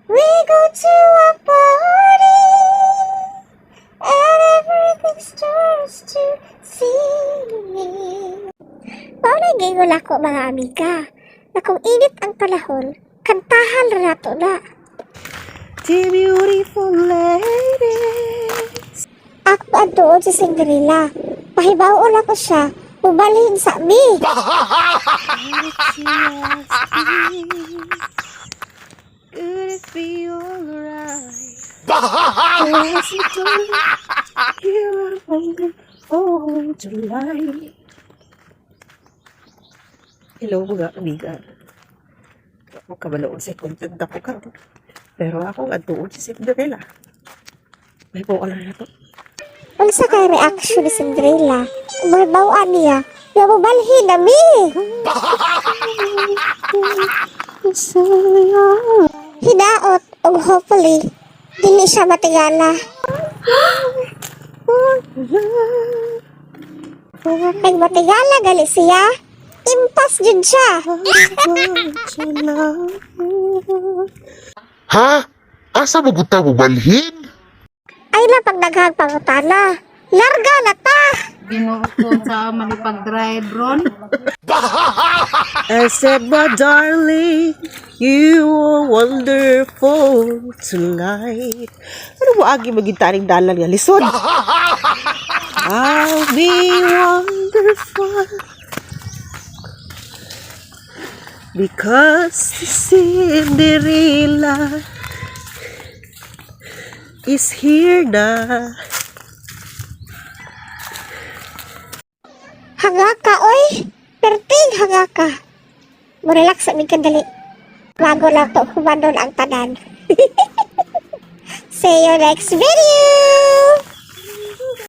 We go to a party and everything starts to sing. Mao na giingon ako, mga amiga, na kung init ang panahon, kantahan ra nato na. The beautiful ladies. Ako adtuon si Cinderella. Pahibaw-on ako siya, mubalhin sa mi. She asked me, could it be alright? I said, darling, you are wonderful tonight. Hello, mga amiga. Ako kabalo sa content ako karon. Pero ako adtuon si Cinderella. May po na to. Unsa kay reaction ni Cinderella? Mahibaw-an niya nga mubalhin na mi. It's only all Hinaot og hopefully dili siya matingala. Love. Kay matingala gali siya, impas jud siya. To love you. Ha? Asa mo ta mubalhin? Ay na pag daghang pangutana. Larga na ta! Ginoo ko, sa manipag-drive ron. I said, "My darling, you are wonderful tonight." Ano mo agi maging taning dalan nga lisod? I'll be wonderful because the Cinderella is here na. Hanga ka, oy! Perting hanga ka. Mo-relax sa mig kadali. Bago lang to humanon ang tanan. See you next video!